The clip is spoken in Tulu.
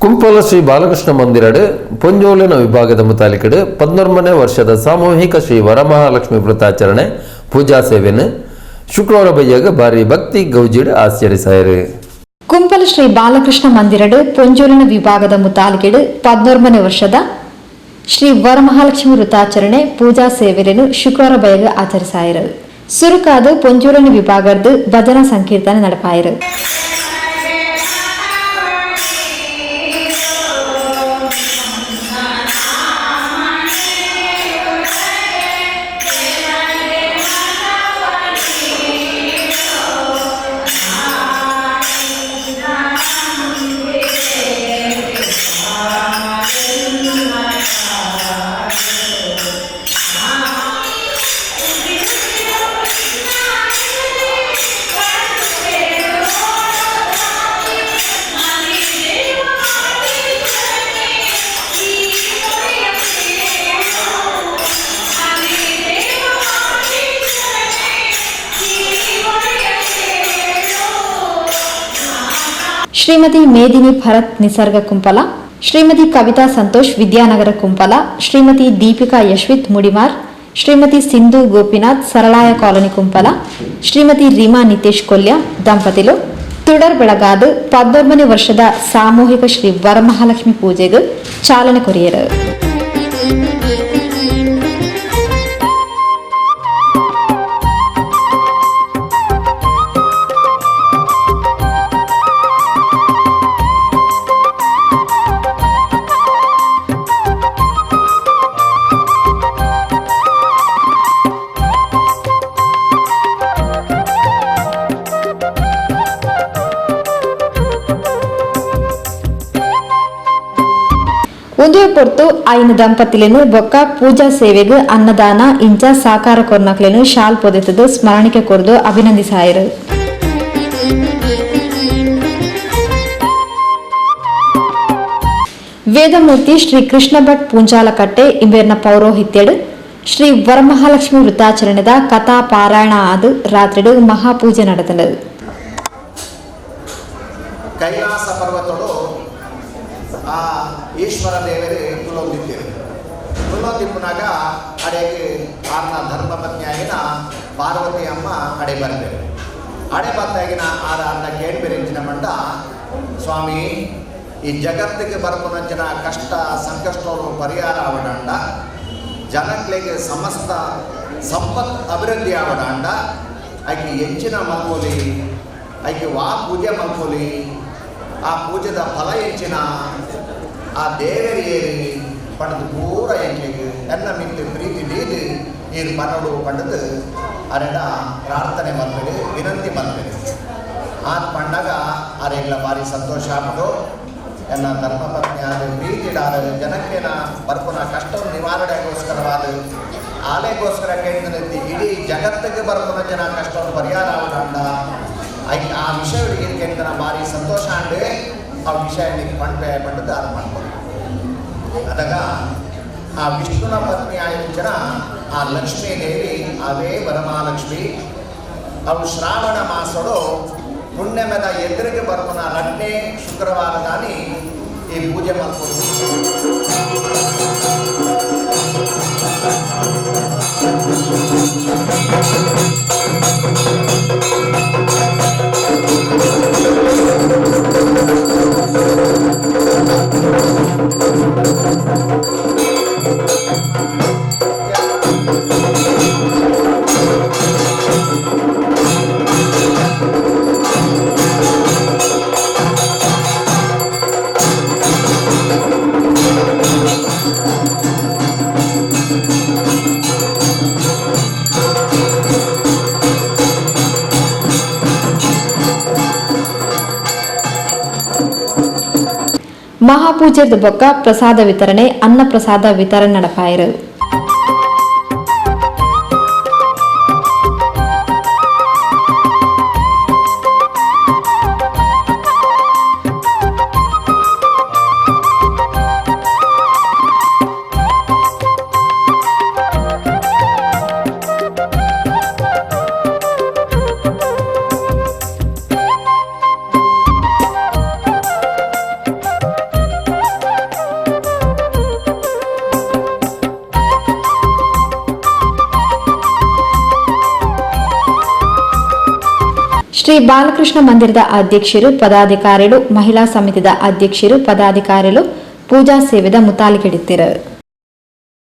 ಕುಂಪಲ ಶ್ರೀ ಬಾಲಕೃಷ್ಣ ಮಂದಿರಡ್ ಪೊಂಜೋಲಿನ ವಿಭಾಗದ ಮುತಾಲಿಕಡ್ 11ನೇ ವರ್ಷದ ಸಾಮೂಹಿಕ ಶ್ರೀ ವರಮಹಾಲಕ್ಷ್ಮಿ ವ್ರತಾಚರಣೆ ಪೂಜಾ ಸೇವೆಯನ್ನು ಶುಕ್ರವಾರ ಬಯ್ಯಾಗ ಭಾರಿ ಭಕ್ತಿ ಗೌಜಿಡ್ ಆಚರಿಸಾಯರು. ಕುಂಪಲ ಶ್ರೀ ಬಾಲಕೃಷ್ಣ ಮಂದಿರಡ್ ಪೊಂಜೋಲಿನ ವಿಭಾಗದ ಮುತಾಲಿಕೆಡ್ 11ನೇ ವರ್ಷದ ಶ್ರೀ ವರಮಹಾಲಕ್ಷ್ಮಿ ವೃತಾಚರಣೆ ಪೂಜಾ ಸೇವೆಯನ್ನು ಶುಕ್ರವಾರ ಬಯಗ ಆಚರಿಸಾಯರು. ಸುರುಕಾದ ಪೊಂಜೋಲಿನ ವಿಭಾಗದ ಭಜನಾ ಸಂಕೀರ್ತನೆ நடப்பாயிரு. ಶ್ರೀಮತಿ ಮೇದಿನಿ ಭರತ್ ನಿಸರ್ಗ ಕುಂಪಲ, ಶ್ರೀಮತಿ ಕವಿತಾ ಸಂತೋಷ್ ವಿದ್ಯಾನಗರ ಕುಂಪಲ, ಶ್ರೀಮತಿ ದೀಪಿಕಾ ಯಶ್ವಿತ್ ಮುಡಿಮಾರ್, ಶ್ರೀಮತಿ ಸಿಂಧು ಗೋಪಿನಾಥ್ ಸರಳಾಯ ಕಾಲೋನಿ ಕುಂಪಲ, ಶ್ರೀಮತಿ ರೀಮಾ ನಿತೇಶ್ ಕೊಲ್ಯ ದಂಪತಿಲು ತುಡರ್ ಬೆಳಗಾದ 11ನೇ ವರ್ಷದ ಸಾಮೂಹಿಕ ಶ್ರೀ ವರಮಹಾಲಕ್ಷ್ಮಿ ಪೂಜೆಗೆ ಚಾಲನೆ ಕೊರಿಯರು. ಒಂದೇ ಪೊರ್ತು ಐನ ದಂಪತಿಲೇನು ಬೊಕ್ಕ ಪೂಜಾ ಸೇವೆಗ್ ಅನ್ನದಾನ ಇಂಚ ಸಾಕಾರ ಕೊರ್ನಕ್ಲೇನು ಶಾಲ್ ಪೊದೆತದು ಸ್ಮರಣಿಕೆ ಕೊರ್ದು ಅಭಿನಂದಿಸಾಯರು. ವೇದಮೂರ್ತಿ ಶ್ರೀ ಕೃಷ್ಣ ಭಟ್ ಪೂಂಜಾಲಕಟ್ಟೆ ಇಂಬೇರ್ನ ಪೌರೋಹಿತ್ಯಡು ಶ್ರೀ ವರಮಹಾಲಕ್ಷ್ಮಿ ವೃತ್ತಾಚರಣೆದ ಕಥಾ ಪಾರಾಯಣ ಆದ್ ರಾತ್ರಿಡು ಮಹಾಪೂಜೆ ನಡೆತಂಡು. ಕೈಲಾಸ ಪರ್ವತಡು ಆ ಈಶ್ವರ ದೇವರೇ ಕುಲೊಂದಿದ್ದೇವೆ. ಕುಲೊಂದಿಪ್ಪನಾಗ ಅಡೆಗೆ ಆರ್ನ ಧರ್ಮಪತ್ನಿಯಾಗಿನ ಪಾರ್ವತಿ ಅಮ್ಮ ಅಡೆ ಬರ್ಬೇಕು. ಅಡೆ ಬತ್ತಾಗಿನ ಆರ ಅನ್ನ ಕೇಳ್ಬೆರಿಂಚಿನ ಮಂಡ, ಸ್ವಾಮಿ, ಈ ಜಗತ್ತಿಗೆ ಬರ್ಪುನಂಚಿನ ಕಷ್ಟ ಸಂಕಷ್ಟವರು ಪರಿಹಾರ ಅವಡಂಡ, ಜನಕ್ಲೆಗೆ ಸಮಸ್ತ ಸಂಪತ್ ಅಭಿವೃದ್ಧಿ ಅವಡಂಡ, ಐಕೆ ಎಂಚಿನ ಮಲ್ಪೊಲಿ, ಐಕೆ ವಾ ಪೂಜೆ ಮಲ್ಪೊಲಿ, ಆ ಪೂಜೆದ ಫಲ ಎಂಚಿನ, ಆ ದೇವರಿ ಏರಿ ಪಂಡದು ಪೂರ ಎಂಕ್ಲೆಗ್ ಎನ್ನ ಮಿತ್ತು ಪ್ರೀತಿ ದೀದು ಈರು ಪನೋಡು ಪಂಡದು ಅರೆಡ ಪ್ರಾರ್ಥನೆ ಮಲ್ಪೆಡು, ವಿನಂತಿ ಮಲ್ಪೆಡು. ಆತ್ ಪಂಡಾಗ ಅರೆಗ್ಲ ಭಾರಿ ಸಂತೋಷ ಆಗ್ಬಿಟ್ಟು, ಎನ್ನ ಧರ್ಮಪತ್ನಿ ಆದ ಪ್ರೀತಿಡಾದ ಜನಕ್ಕೆನ ಬರ್ಪುನ ಕಷ್ಟ ನಿವಾರಣೆಗೋಸ್ಕರವಾದ ಆಲೆಗೋಸ್ಕರ ಕೇಳಿದ, ಇಡೀ ಜಗತ್ತಿಗೆ ಬರ್ಪುನ ಜನ ಕಷ್ಟವನ್ನು ಪರಿಹಾರ ಆವಡಂಡ, ಆ ವಿಷಯ ಕೇಳಿದ ಭಾರಿ ಸಂತೋಷ ಅಂಡು ಆ ವಿಷಯ ಪಂಪೆ ಪಂಡದು ಅದು ಮಾಡ್ಬೋದು. ಅದಾಗ ಆ ವಿಷ್ಣುನ ಪತ್ನಿ ಆಯೋಜನ ಆ ಲಕ್ಷ್ಮೀ ದೇವಿ ಅವೇ ವರಮಹಾಲಕ್ಷ್ಮಿ. ಅವು ಶ್ರಾವಣ ಮಾಸಡು ಪುಣ್ಯಮದ ಎದುರಿಗೆ ಬರ್ಪುನ ರಡ್ನೇ ಶುಕ್ರವಾರ ದಾನಿ ಈ ಪೂಜೆ ಮಾಡ್ಕೊಂಡು. ಮಹಾಪೂಜೆದ ಬೊಕ್ಕ ಪ್ರಸಾದ ವಿತರಣೆ, ಅನ್ನ ಪ್ರಸಾದ ವಿತರಣೆ நடப்பாயிரு. ಶ್ರೀ ಬಾಲಕೃಷ್ಣ ಮಂದಿರದ ಅಧ್ಯಕ್ಷರು, ಪದಾಧಿಕಾರಿಗಳು, ಮಹಿಳಾ ಸಮಿತಿದ ಅಧ್ಯಕ್ಷರು, ಪದಾಧಿಕಾರಿಗಳು ಪೂಜಾ ಸೇವೆದ ಮುತಾಲಿಕೆಡಿತ್ತಿರು.